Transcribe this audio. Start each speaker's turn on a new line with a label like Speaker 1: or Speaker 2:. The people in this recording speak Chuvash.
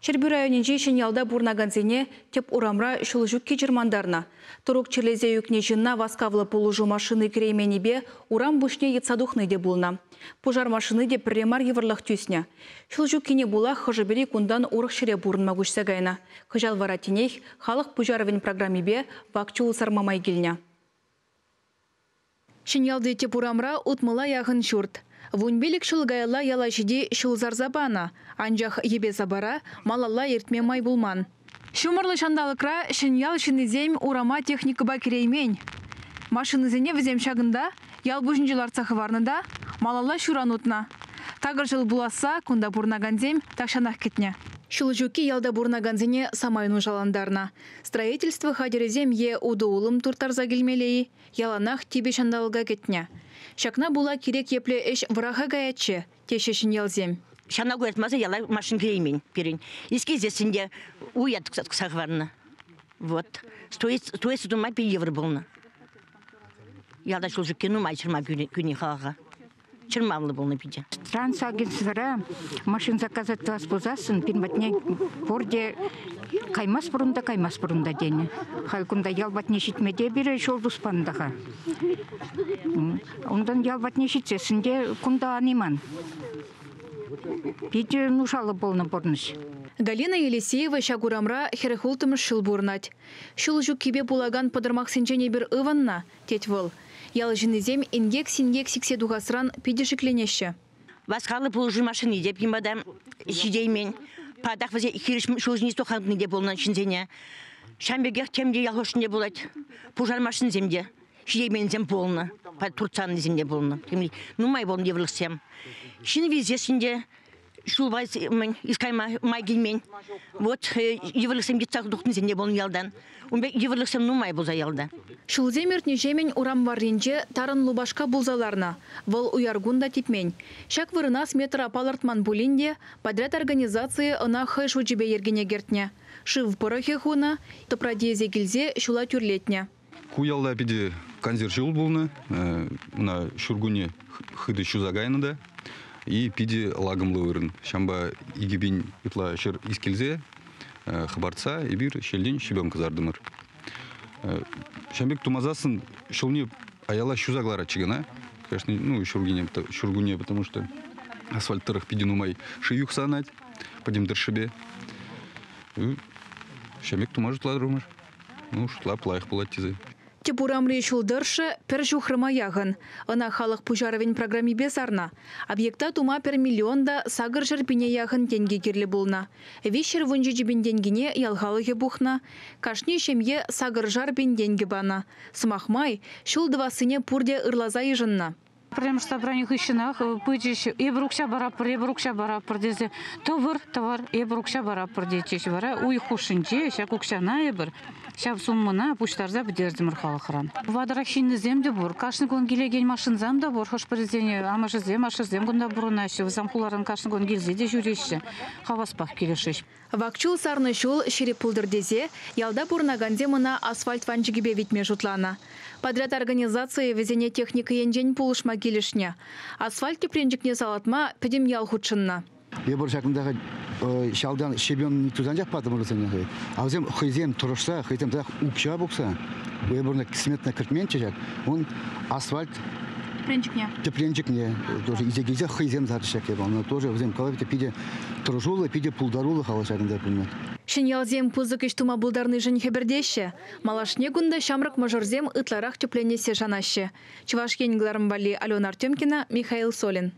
Speaker 1: Ҫӗрпӳ районӗнчи Ҫӗньялта пурӑнакансене тӗп урамра ҫул ҫукки чӑрмантарнӑ. Тӑрук чирлесе ӳкнӗ ҫынна васкавлӑ пулӑшу машини кӗрейменнипе урам пуҫне йӑтса тухни те пулнӑ. Пушар машини те пӗрре мар йывӑрлӑх тӳснӗ. Ҫул ҫуккине пулах хӑшӗ-пӗри кунтан урӑх ҫӗре пурӑнма куҫса кайнӑ. Кӑҫал вара тинех халӑх пуҫарӑвӗн программипе вак чул сарма май килнӗ. Ҫӗньялти тӗп урамра 60 яхӑн ҫурт. 15 ҫул каялла яла ҫити ҫул сарса панӑ. Анчах йӗпе-сапара малалла иртме май пулман. Ҫумӑрлӑ ҫанталӑкра Ҫӗньял ҫыннисем урама техникӑпа кӗреймен. Машинӑсене вӗсем ҫакӑнта, ял пуҫӗнче лартса хӑварнӑ та малалла ҫуран утнӑ. Такӑр ҫул пуласса кунта пурӑнакансем тахҫанах кӗтнӗ. Ҫул ҫукки ялта пурӑнакансене самай нушалантарнӑ. Строительство хатӗрӗсем е утӑ-улӑм турттарса килмелле-и, яланах типӗ ҫанталӑка кӗтнӗ. Ҫакна пула кирек епле ӗҫ вӑраха каятчӗ, теҫҫӗ ҫӗньялсем.
Speaker 2: Ҫавна куятмасӑр яла машин кӗреймен пирӗн. Искезессӗн те уя тӑкса хӑварнӑ. Вот. Строительство тума питӗ йывӑр пулнӑ. Ялта ҫул ҫукки нумай чӑрмав кӳнӗ халӑха. Чӑрмавлӑ пулнӑ питӗ.
Speaker 3: Трансагентствӑра машин заказать тӑвас пулсассӑн пин патне пурте каймастпӑр унта, каймастпӑр унта тенӗ. Халь кунта ял патне ҫитме те пире ҫул туспан та-ха. Унтан ял патне ҫитсессӗн те кунта аниман. Питӗ нушаллӑ пулнӑ пурнӑҫ.
Speaker 1: Галина Елисеева ҫак урамра 46-мӗш ҫул пурӑнать. Ҫул ҫуккипе пулакан пӑтӑрмахсенчен эпир ывӑннӑ, тет вӑл. Ял ҫыннисем инкек-синкек сиксе тухасран питӗ шикленеҫҫӗ.
Speaker 2: Васкавлӑ пулӑшу машини те пин ҫитеймен. Патах вӗсен хирӗҫ ҫул ҫине тухни те пулнӑ ҫынсене. Ҫавӑн пекех тем те ял хушшинче пулать. Пушар машинисем те ҫитейменсем пулнӑ, туртсаннисем те пулнӑ. Нумай пулнӑ йывӑрлӑхсем. Ҫын вилсессӗн те ҫулпа искайма май килмен. Вот йывӑрлӑхсем йӑтса тухнисем те пулнӑ ялтан. Ун пек йывӑрлӑхсем нумай пулса ялта.
Speaker 1: Ҫулсем иртнӗҫемӗн урам варринче тарӑн лупашка пулса ларнӑ. Вӑл уяр кун та типмен. Ҫак вырӑна сметӑра палӑртман пулин те подряд организацийӗ ӑна хӑй шучӗпе йӗркене кӗртнӗ. Шыв пӑрӑхӗ хунӑ, тӑпра тиесе килсе ҫула тӳрлетнӗ.
Speaker 4: Ку ялта питӗ кансӗр ҫул пулнӑ. Ӑна ҫуркунне хытӑ ҫуса кайнӑ та. И питӗ лакӑмлӑ вырӑн. Ҫавӑнпа 2000 ытла ҫӗр искилсе хӑпартса эпир ҫӗлтен ҫӳпӗм кӑсартӑмӑр. Ҫавӑн пек тумасассӑн ҫулне аяла ҫуса кӑларатчӗ кӑна. Конечно, ну, ҫуркунне, потому что асфальт тӑрӑх питӗ нумай шыв юхса анать пӗтӗм тӑршшӗпе. Ҫавӑн пек тума шутларӑмӑр. Ну, шутлап, лайӑх пулать тесе.
Speaker 1: Тӗп урамри ҫул тӑршшӗ пӗр ҫухрӑма яхӑн. Ӑна халӑх пуҫарӑвӗн программипе сарнӑ. Объекта тума 1 миллион та 800 пине яхӑн тенкӗ кирлӗ пулнӑ. 317 пин тенкине ял халӑхӗ пухнӑ. Кашни ҫемье 800 пин тенкӗ панӑ. Сӑмах май, ҫул тӑвассине пурте ырласа йышӑннӑ.
Speaker 5: Пӗрремӗш собрани хыҫҫӑнах пычӗҫ, эпир укҫа паратпӑр, эпир укҫа паратпӑр тесе. Тӑвӑр, тӑвӑр, эпир укҫа паратпӑр тетчӗҫ. Вара уйӑх хушшинче ҫак укҫана эпир ҫав суммӑна пуҫтарса пӗтертӗмӗр халӑхран. Ватӑрах ҫыннисем те пур, кашни кун килекен машинсем те пур. Хӑш-пӗрисен амӑшӗсем, ашшӗсем кунта пурӑнаҫҫӗ. Вӗсем хуларан кашни кун килсе те ҫӳреҫҫӗ, хаваспах килӗшӗҫ.
Speaker 1: Вак чул сарнӑ ҫул ҫирӗп пултӑр тесе ялта пурӑнакансем ӑна асфальт ванчӑкӗпе витме шутланӑ. Подряд организацийӗ вӗсене техника енчен пулӑшма килӗшнӗ. Асфальт тӗпренчӗкне салатма пӗтӗм ял хутшӑннӑ.
Speaker 6: Эпир ҫакӑнта ҫалтан щебен тусан патӑмӑр вӗсене. А вӗсем хӑйсем тӑрӑшса, хӑйсем татах укҫа пухса, эпир сметна кӗртменччӗ ҫак, ун асфальт тӗпренчӗкне тоже илсе килсе хӑйсем сарчӗҫ ҫак япалана. Тоже вӗсем калаҫ питӗ тӑрӑшуллӑ, питӗ пултаруллӑ халӑх ҫакӑнта пулнӑ.
Speaker 1: Ҫӗньялсем пысӑк ӗҫ тума пултарнишӗн хӗпӗртеҫҫӗ. Малашне кунта ҫамрӑк мӑшӑрсем ытларах тӗпленессе шанаҫҫӗ. Чӑваш Ен кӑларӑм валли Алена Артемкина, Михаил Солин.